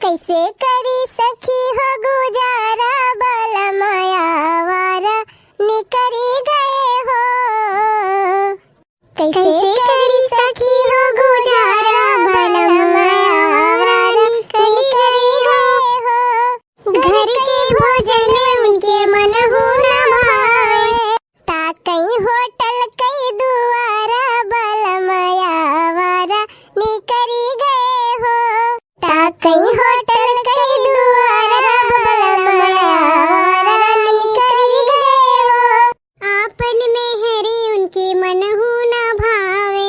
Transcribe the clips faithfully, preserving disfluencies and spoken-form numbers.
कैसे करी सखी हो गुजारा, बलम आवारा निकरी गए हो। कैसे करी सखी हो गुजारा, बलम आवारा निकरी गए हो। घर के भोजन उनके मनहु न भाए। ताकई होटल कई दुआरा, बलम आवारा निकरी गए हो। ताकई होटल कई दुआरा, बलम आवारा निकरी गए हो। आपन मेहरी उनके मनहु न भावे।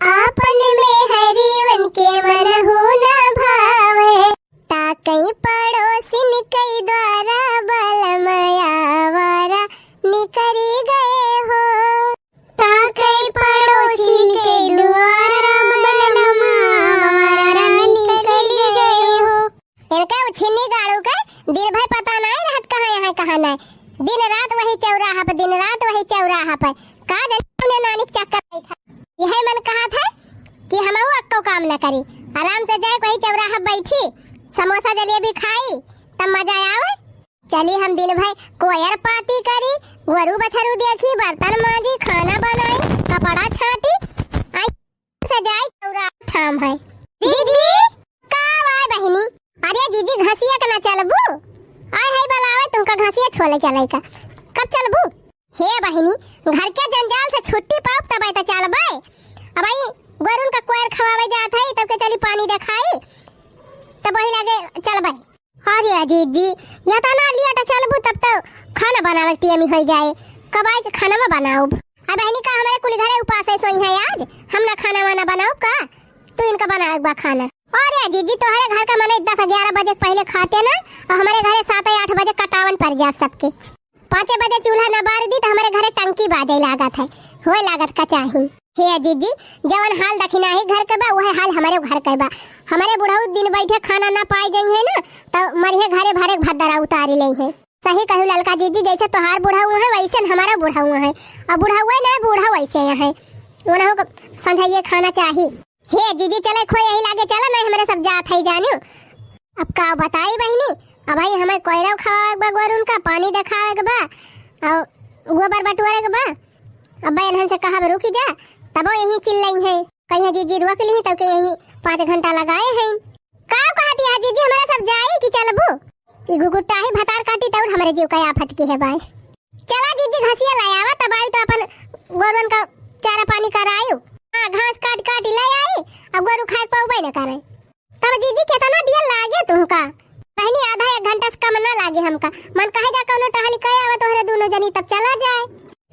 आपन मेहरी उनके मनहु न भावे। ताकई पड़ोसिन कई द्वारा, बलम आवारा निकरी गए हो। ताकई पड़ोसिन के द्वारा, बलम आवारा निकरी गए हो। इनका उछिन्नी गाड़ू के दिन भर पता नाहीं रहत कहाँ यहाँ कहाँ नाहीं। दिन रात वही चौराहा पर, दिन रात वही चौराहा पर। का जाने कौने नानी के चक्कर बैठा। यही मन कहत है कि हमहू अक्को काम न करी, आराम से जाए वही चौराहा बैठी, समोसा जलेबी खाई, तब मजा आवे। चली हम दिन भर कोयर पाती करी, गोरू बछरू देखी, बर्तन मांजी, खाना बनाई, कपड़ा छाटी, आई सजाई चौरा ठाम है। जीजी, का आवाज बहिनी? अरे जीजी, घसिया के ना चलबू? आय है बलावे तुमका घसिया छोले चले का। कब चलबू? हे बहिनी, घर के जंजाल से छुट्टी पाउब तबे त चलबे। अब आई गोरुन का कोयर खवावे जात है, तब के चली पानी देखाई, तब वही लगे चलबे। अरे जीजी, या त ना लेट चलबू तब तो खाना बनावे के टेम होई जाए। कब आई के खाना में बनाउब? अब बहिनी का हमारे कुल घरे उपास है सोई है आज, हम ना खाना वाना बनाउब का? तू इनका बनावे के बा खाना। अरे जीजी, तोहरे घर का मने दस ग्यारह बजे के पहले खाते ना, और हमारे घरे सात आठ बजे कटावन पड़ जात सबके। पाँचे बजे चूल्हा ना बार दी तो हमारे घरे टंकी बाजे लागत है, होए लागत का चाही। हे जीजी, जवन हाल दखिनाही घर के बा, वह हाल हमारे घर के बा। हमारे बुढ़ऊ दिन बैठे खाना ना पाए जाई है ना, तो मरिहे घरे भरे भद्दरा उतारी ले है। सही कहू ललका जीजी, जैसे तोहार बुढ़ऊ है, वैसे न हमारा बुढ़ऊ है। और बुढ़ऊ है ना, बूढ़ा वैसे है, उन्हों को समझाइए खाना चाही। हे जीजी, चले खो यही लागे चला, नहीं हमारे सब जात है जानियो। अब का बताई बहिनी, अब भाई हमें कोयरा खवावे के बा, गोरुन का पानी देखावे के बा, और गोबर बटोरे के बा। अब भाई इन्हन से कहब रुकी जा, तबो यही चिल्लई है, कहीं जीजी रोक ली, तब के यही पाँच घंटा लगाए हैं। का कहती है जीजी, हमारा सब जाई कि चलबू? ई घुघुट्टा ही भतार काटी तौर हमरे जीव का आफत की है बाय। चला जीजी घसिया ले आवा, तब आई तो अपन गोरुन का चारा पानी करायु। हाँ, घास काट काट ले आई, अब गोरु खाए पाउबे न करे। तब जीजी केतना दिया लागे तुमका? बहिनी आधा एक घंटा से कम ना लागे हमका। मन कहे जा कौनो टहली कहे आवा तोहरे दोनों जनी तब चला जाए।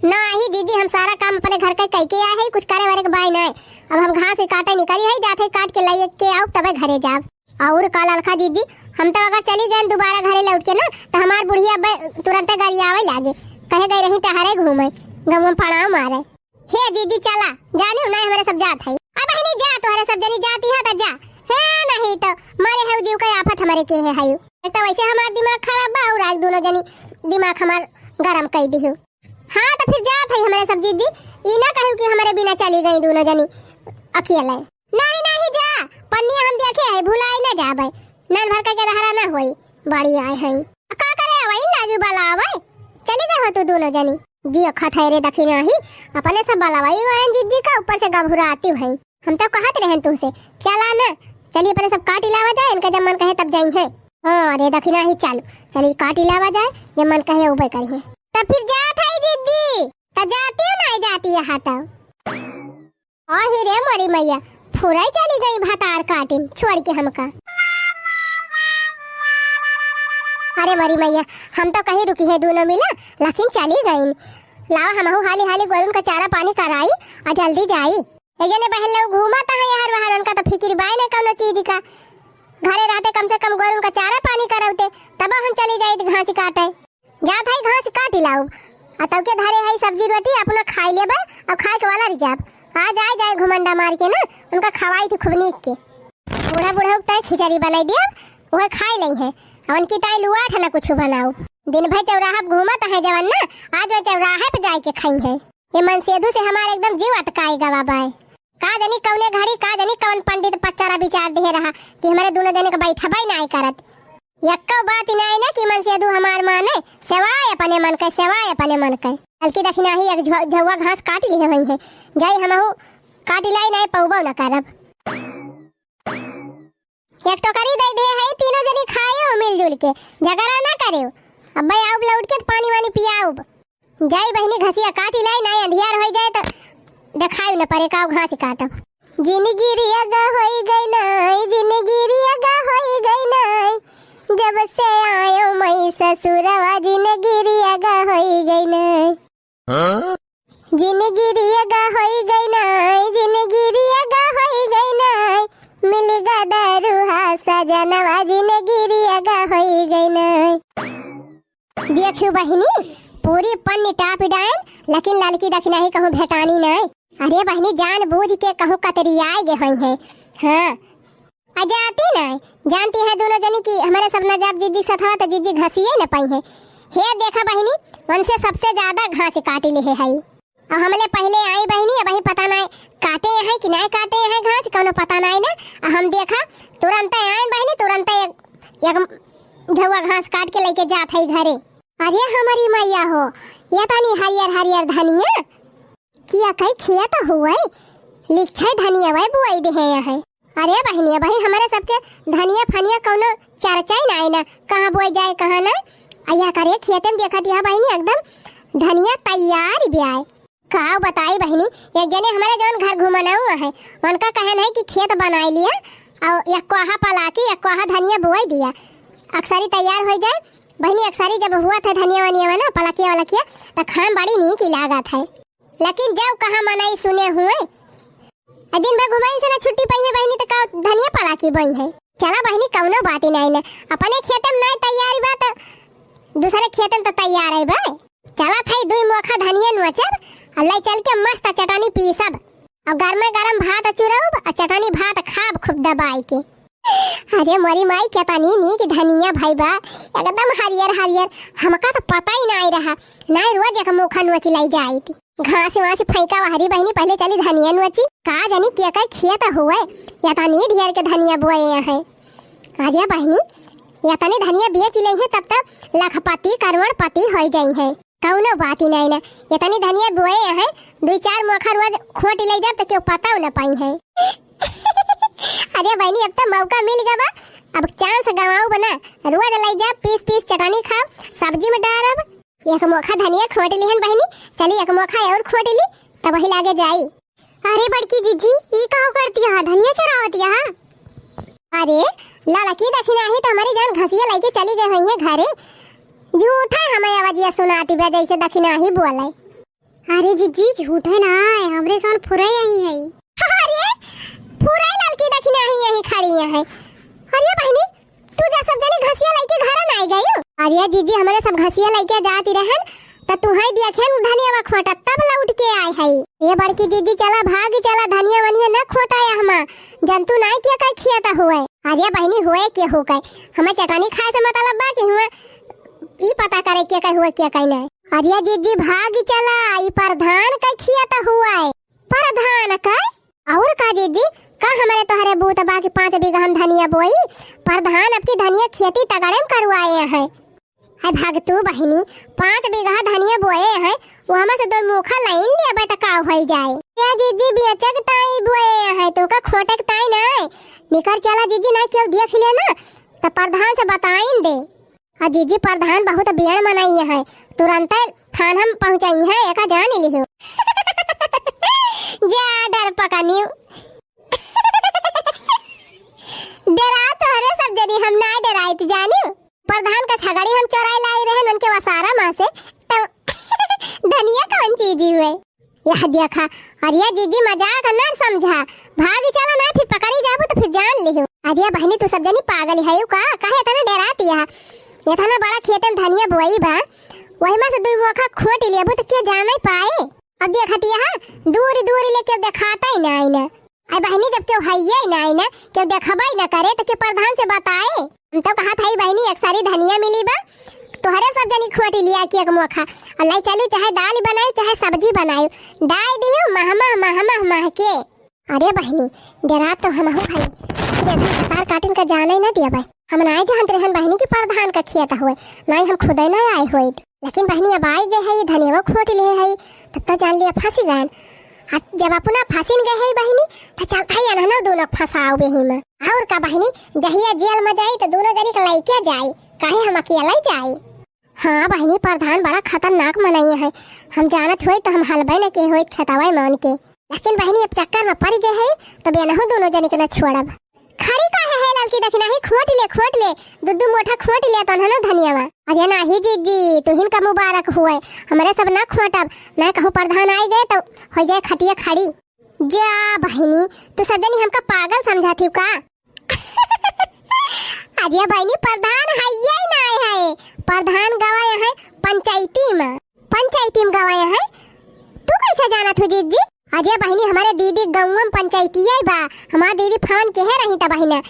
नाही जीजी, हम सारा काम अपने घर के कई के आए हैं, कुछ करे वरे के बाय नाय। अब हम घास के काटे निकली है, जाते काट के लाई के आउब तबे घरे जाब। और का ललका जीजी, हम तो अगर चली गए दोबारा घरे लौट के ना, तो हमार बुढ़िया बे-, तुरंते गरियावे लागे, कहे गई रही टहरे घूमे, गमुआ पड़ाव मारे। हे जीजी चला, जानी ना हमारे सब जात है। अब बहिनी जा, तोहरे सब जनी जाती है तो जा, है नहीं तो मारे है जीव का आफत हमारे के है, है। एक तो वैसे हमार दिमाग खराब बा और आज दोनों जनी दिमाग हमार गरम कर दी हो। हाँ, तो फिर जात है हमारे सब जीजी, ई ना कहू कि हमारे बिना चली गई दोनों जनी अकेले। नहीं, नहीं जा, पन्निया हम देखे है, भुलाई ना जाबे। नन भर के दहरा ना होई, बड़ी आए हैं। का करे वही लाजू वाला आवे, चली गए हो तू दोनों जनी। दियो खत है रे दखिना ही, अपने सब बलवाई हुआ है जीजी का, ऊपर से गभुराती हुई। हम तो कहत रहन तुमसे, चला ना, चली अपने सब काट लावा जाए, इनका जब मन कहे तब जाई है। हाँ रे दखिना ही, चलो, चली काट लावा जाए, जब मन कहे उबे करी है। तब फिर जात है जीजी, तो जाती हो ना जाती है तो। ओ ही रे मोरी मैया, फुरई चली गई भतार काटिन छोड़ के हमका। अरे मोरी मैया, हम तो कहीं रुकी है दोनों मिला, लेकिन चली गईन। लावा हमहू हाली हाली गोरुन का चारा पानी कराई और जल्दी जाई। एक जने बहन लोग घूमत हैं यहाँ वहाँ, उनका तो फिकिर बाय न कौनो चीज का। घरे रहते कम से कम गोरुन का चारा पानी करौते, तब हम चली जाइत घास काटे। जात है घास काट लाउब, आ तब के धरे है सब्जी रोटी अपना खाई लेबे और खाए के वाला रिजाब। आ जाए जाए घुमंडा मार के ना, उनका खवाई थी खूब नीक के। बूढ़ा बूढ़ा के ताई खिचड़ी बनाई दिया, वह खाई लई है। और उनकी ताई लुआठ ना कुछ बनाओ। दिन भर चौराहा पे घूमत है जवन ना, आज वह चौराहे पे जाए के खाई है। ये मनसेधु से हमारे एकदम जीव अटकाए गवा बाय। का जानी कौने घड़ी, का जानी कौन पंडित पचरा विचार दे रहा कि हमरे दुनो जने के बैठबइ नाहीं करत। यक्को बात नाहीं ना कि मन से दू हमार माने, सेवाय अपने मन के, सेवाय अपने मन के। बल्कि दखिनाही एक झ-, झउआ घास काटि लिहे होइहैं, जाई हमहू काटि लाई, नाहीं पउबउ न करब। एक टोकरी दइ दे है, तीनों जनी खाएउ मिलजुल के, झगड़ा ना करेउ। अब्बे आउब लौट के त पानी वानी पियाउब। जाई बहिनी घसिया काटि लाई, नाहीं अंधियार होइ जाए त देखाई न परे काउ घास काटब। जिनगिरी अगा होइ गई नाई, जिनगिरी अगा होइ गई नाई, जब से आयो मैं ससुरवा जिनगिरी अगा होइ गई नाई। हाँ? जिनगिरी अगा होइ गई नाई, जिनगिरी अगा होइ गई नाई, मिल गा दरुहा सजनवा जिनगिरी अगा होइ गई नाई। देखियो बहिनी, पूरी पन्नी टाप डाइन, लेकिन ललकी दखिनाही कहूँ भेटानी नाई। अरे बहिनी, जान बूझ के कहूँ कतरियाए गे होइहैं। हाँ, आ जाती नाई, जानती है दुनो जनी कि हमरे सब न जाब जिज्जी सथवा त जिज्जी घसिए न पइहैं। हे देखा बहिनी, उनसे सबसे ज्यादा घास काटि लिहे हई। अउ हमले पहिले आई बहिनी, अबहीं पता नाई काटे हैं कि नाई काटे हैं घास, कउनो पता नाई ना। अउ हम देखा तुरंतइ आइन बहिनी, तुरंतइ एक, एक झउआ घास काट के लइके जात हई घरे। अरे हमरी मइया हो, यतनी हरियर हरियर धनिया, किया कई खेत हुए, लिच्छे धनिया वै बुआई देहे हैं। अरे बहिनी, अबहीं हमरे सबके धनिया फनिया कउनो चर्चा ही नाई ना, कहाँ बोई जाए, कहाँ ना। अ यह करे खेते में देखत यह बहिनी एकदम धनिया तैयार ब्याय। काउ बताई बहिनी, एक जने हमरे जउन घर घुमनऊ है, उनका कहन है कि खेत बनाई लिया अउ एक कोहा पलाकी, एक कोहा धनिया बोई दिया, अक्सरी तैयार होइ जाए। बहिनी, अक्सरी जब हुआ था धनिया वनिया ना, पलाकिया वलाकिया, त खाम बड़ी नीक लागत है। लेकिन जब कहाँ मनई सुने हुए, अ दिन भर घुमाइन से ना छुट्टी पइहैं बहिनी, त का धनिया पलाकी बोइहैं? चला बहिनी, कउनो बात ही नाई ना, अपने खेते में नाई तैयारी बा, त दूसरे खेते में त तैयार है बा। चला थाई दुई मोखा धनिया नोचब, अउ लइ चल के मस्त चटनी पीसब, अउ गरमे गरम भात चुरउब, अउ चटनी भात खाब खूब दबाई के। अरे मोरी माई, केतनी नीक धनिया भई बा, एकदम हरियर हरियर। हमका त पता ही नाई रहा, नाई रोज एक मोखा नोच लइ जाइत। घास वास फेंका वहरी बहिनी, पहिले चली धनिया नोची। का जानी के कई खेत हुए, यतनी ढेर के धनिया बोए हैं। अरे बहिनी, यतनी धनिया बेच लेइहैं तब त लखपति करोड़पति होइ जइहैं। कउनो बात ही नाई ना, यतनी धनिया बोए हैं, दुई चार मोखा रोज खोंट लइ जाब त केउ पताउ न पइहैं। अरे बहिनी, अब त मौका मिल गवा, अब chance गवाउब ना, रोज लइ जाब, पीस पीस चटनी खाब, सब्जी में डारब। एक मोखा धनिया खोंट लिहन बहिनी, चली एक मोखा अउर खोंट ली, तब वही लागे जाई। अरे बड़की जिज्जी, ई काउ करती हा? धनिया चोरावती हा? अरे ललकी दखिनाही त हमरी जान घसिया लइके चली गई होइहैं घरे। झूठा हमें आवाजिया सुनाती बा, जइसे दखिनाही बोले। अरे जिज्जी, झूठे नाई, हमरे सन फुरई यही है। अरे फुरई ललकी दखिनाही यही खड़ी है। अरे बहिनी, तू जा सब जनी घसिया लइके घर नाई गई। अरे जिज्जी, हमरे सब घसिया लइके जाती रहन, त तुहई देखेन धनिया खोंटत तब लौट के आए है। ए बड़की जिज्जी, चला भागी चला, धनिया वनिया न खोंटा हमा, जंतु नाई के कई खियात हुए। अरे बहिनी, हुए के हो गए, हमें चटनी खाए से मतलब बा कि हुए ई पता करे के कई हुए के कई नाई। अरे जिज्जी, भागी चला, ई प्रधान कई खियात हुए। प्रधान कई? अउर का जिज्जी, का हमरे तोहरे बूत बा कि पाँच बीघा हम धनिया बोई? प्रधान अबकी धनिया खेती तगड़े में करवाए हैं। है भगतू बहिनी, पाँच बीघा धनिया बोए हैं, वो हमें से दो मोखा लाइन लेबे त का होइ जाए? ए जिज्जी, बेचे के ताई बोए हैं, तोका खोंटे के ताई नाई। निकर चला जिज्जी, नाई केउ देख ले ना, त प्रधान से बताइन दे। आ जिज्जी, प्रधान बहुत बियण मनई है, तुरंते थान हम पहुँचई है, एका जान लिहो। जा डर पकनियो। डरा तोहरे सब जनी, हम नाई डराइत जानियो। प्रधान का छगड़ी हम चोराई लाई रहन उनके वसारा माँ से, तब धनिया कौन चीज हुए? यह देखा, अरे जिज्जी मजाक न समझा, भाग चला ना, फिर पकड़ी जाबू त फिर जान लिहो। अरे बहिनी, तू सब जनी पागल है का? काहे इतना डराती है? इतना बड़ा खेतन धनिया बोई बा, वही में से दुई मोखा खोट लेबू त के जान नहीं पाए? अब देखती है, दूर दूर ले केउ देखाता ही ना, ना। अरे बहिनी, जब केउ हइये ही ना, ना, केउ देखबा ही ना करे त के प्रधान से बताए? हम तो कहा था ही बहिनी, एक सारी धनिया मिली बा, तोहरे सब जनी खोटी लिया कि एक मोखा, और लाई चलू, चाहे दाल बनाई, चाहे सब्जी बनाई, डाई दियो महमह महमह महके। अरे बहिनी, डरा तो हमहू हई, कि अभी भतार काटिन का जाने न दिया भाई। हम नाय जानत रहन बहिनी कि प्रधान का खेत हुए, नाय हम खुदे न आए होइत। लेकिन बहिनी अब आई गए है, ये धनियवा खोट ले है, तब तो जान लिया फंसी गए। आ जब अपना फंसिन गए है बहिनी, तो चलत है इन्हनो दोनों फंसाओ यही में। और का बहिनी, जहिया जेल में जाई तो दोनों जनी के लइके जाई, काहे हम अकेले जाई? हाँ बहिनी, प्रधान बड़ा खतरनाक मनई है, हम जानत होइत तो हम हलबे न के होइत खेतवा मान के। लेकिन बहिनी, अब चक्कर में पड़ गए है, तब इन्हनो दोनों जनी के न छोड़ब। खड़ी काहे है ललकी दखिनाही, खोट ले, खोट ले, दू दू मोठा खोट ले तो ना धनियावा। अरे नाही जीजी, तुहिन का मुबारक हुए, हमरे सब ना खोटब, ना कहूँ प्रधान आई गए तो हो जाए खटिया खड़ी। जा बहिनी, तू सब जनी हमका पागल समझत हिउ का? अरे बहिनी, प्रधान हइये नाय है, प्रधान गवाए है पंचायती में, पंचायती में गवाए है। तू कैसे जानत हो जीजी? अरे बहिनी, हमारे दीदी गौवा में पंचायतिया बा, हमार दीदी फोन केहे रही त बहिना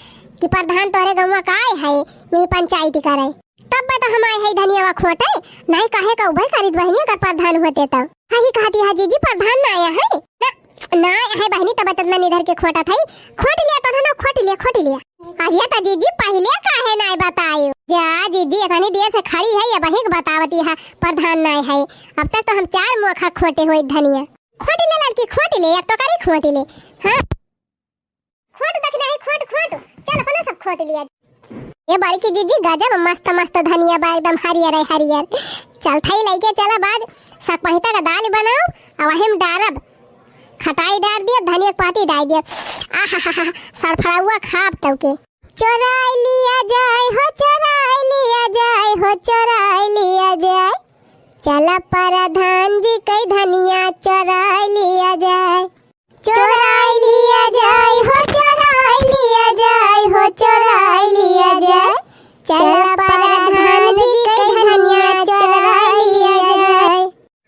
कि प्रधान तोहरे गौवा का आए है, यही पंचायती करे। तब बता हम आए है धनियावा खोटे, नहीं कहे का उभय करित बहिनी अगर प्रधान होते तब। सही कहती है जीजी, प्रधान ना आया है। ना, ना आया है बहिनी, तब इतना निधर के खोटा था। खोट लिया तो ना, खोट लिया, खोट लिया। अरे तो जीजी पहले काहे ना बतायो? जा जीजी, इतनी देर से खड़ी है, ये बहिक बतावती है, प्रधान ना है। अब तक तो हम चार मोखा खोटे होइत धनिया। खोट ले ललकी, खोट ले, एक टोकरी खोट ले। हाँ, खोट दखिनाही, खोट, खोट। चल अपना सब खोट लिया। ए बड़की जीजी, गजब मस्त मस्त धनिया बा, एकदम हरियर है, हरियर। चल थई लइके चला बाज, सकपहिता का दाल बनाओ, अब वही में डारब। खटाई डार दिया, धनिया के पाती डार दिया। आहा, सड़फड़ाउआ खाब तब के। चोराई लिया जाए हो, चोराई लिया जाए हो, चोराई लिया जाए। चला प्रधान जी कई धनिया चोराई लिया जाए। चोराई लिया जाए हो, चोराई लिया जाए हो, चोराई लिया जाए। चला प्रधान जी कई धनिया चोराई लिया जाए।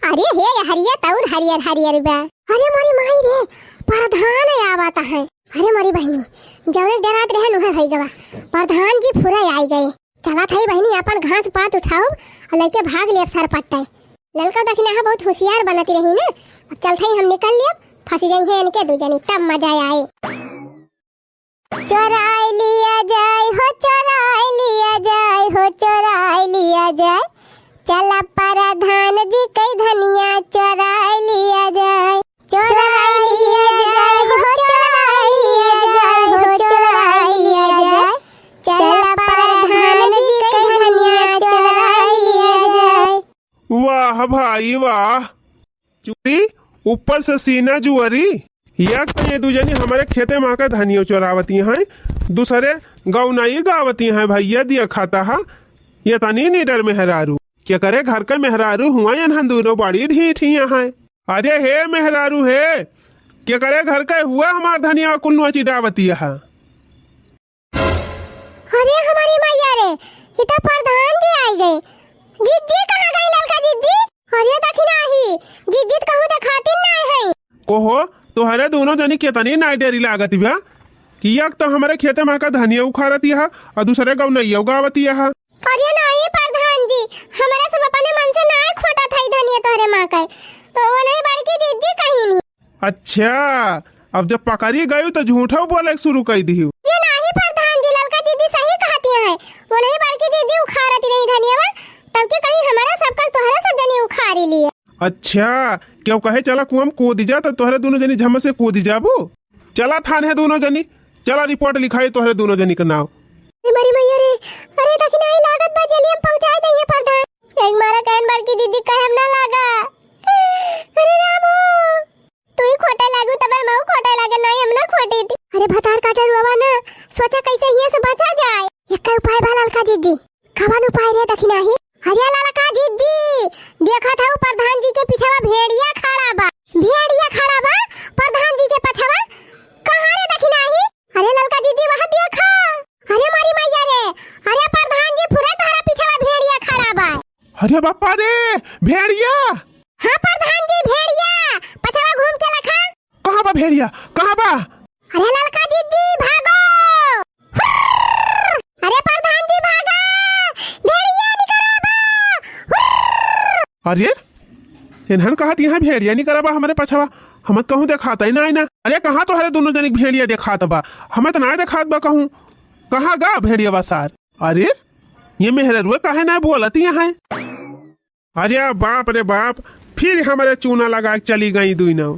अरे हे हरियर तौर हरियर हरियर बा। अरे मोरी माई रे, प्रधान आवत है। अरे मोरी बहिनी, जौने डरात रहन उहे होई गवा। प्रधान जी फुरे आई गए। चलत हई बहिनी, अपन घास पात उठाउब और लइके भाग लेब सरपट्टे। ललका दखिनाहा बहुत होशियार बनती रही ना, अब चलत हई हम निकल लेब, फंसी जइहें इनके दू जनी, तब मजा आए। चोराई लिया जाए हो, चोराई लिया जाए हो, चोराई लिया जाए। चला प्रधान जी कई धनिया चोराई लिया जाए। चोराई लिया जाए हो, चोराई लिया जाए हो, चोराई लिया जाए। चला प्रधान जी कई धनिया चोराई लिया जाए। वाह भाई वाह, चुरी ऊपर से सीना जुअरी। एक तो ये दू जनी हमारे खेते मा का धनियो चोरावती हैं, दूसरे गौनाई गावती हैं। भैया दिया खाता हा, ये तनी निडर मेहरारू। केकरे घर के मेहरारू हुआ, इन्हन दूनो बड़ी ढीठ ही हैं। अरे हे मेहरारू हे, केकरे घर के हुआ हमार धनिया कुल नोची डावती है। अरे हमारी मैया रे, ई तो प्रधान जी आई गए। जिज्जी कहाँ गई ललका जिज्जी? अरे दखिनाही, जिज्जी त कहूँ देखाती नाय है। कोहो, तोहरे दोनों जनी केतनी नाय डेरी लागत बा कि एक तो हमरे खेते मा का धनिया उखाड़ती है और दूसरे गौनैया गावती है। अरे नाई प्रधान जी, हमरा सब अपने मन से नाय खोटा था धनिया तोहरे मा का, तो वो नहीं बड़की जिज्जी कहीं नहीं। अच्छा, अब जब पकड़ी गयू तो झूठो बोले शुरू कर दिहू। ये नाही प्रधान जी, ललका जिज्जी सही कहती हैं। वो नहीं बड़की जिज्जी उखाड़ती रही धनियावा, तब के कहीं हमारा सबका तोहरा सब जनी उखाड़ी लिए। अच्छा, क्यों कहे चला कुआं कूद जा तो तोहरे दोनों जनी झम से कूद जाबू। चला थाने दोनों जनी, चला रिपोर्ट लिखाई तोहरे दोनों जनी के नाव। अरे मरी मैया रे, अरे दखिनाही लागत बा जेलिया में पहुंचाई दइहे प्रधान। एक मारा कहन बड़की जिज्जी कहे हम ना लागा। अरे राम हो, तू ही खोटे लागू तबे मऊ खोटे लागे, नहीं हम ना खोटी थी। अरे भतार काटे रुआवा ना, सोचा कैसे हिया से बचा जाए। एक उपाय बा ललका जिज्जी। कवन उपाय रे दखिनाही? अरे ललका जिज्जी, देखत हऊ प्रधान जी के पिछवा भेड़िया खड़ा बा। भेड़िया खड़ा बा प्रधान जी के पछवा। कहाँ रे दखिनाही? अरे ललका जिज्जी वहाँ देखा। अरे मारी मैया रे, अरे प्रधान जी फुरे तोहरा पिछवा भेड़िया खड़ा बा। अरे बापा रे, भेड़िया! हाँ प्रधान जी भेड़िया, पछवा घूम के लखा। कहाँ बा भेड़िया? कहाँ बा? अरे ललका जिज्जी भागो! अरे प्रधान जी भागा! भेड़िया निकरा बा! अरे, इन्हन कहत यहाँ भेड़िया निकरा बा हमरे पछवा, हम कहूँ देखाता ही ना, ना। अरे, कहाँ तोहरे दुनो जनी के भेड़िया देखात बा? हमें तो नाहीं देखात बा कहूँ। कहाँ गा भेड़िया बा सार? अरे, ये मेहररुआ काहे नाहीं बोलत यहाँ है? अरे बाप रे बाप, फिर हमरे चूना लगा के चली गई दुइनो।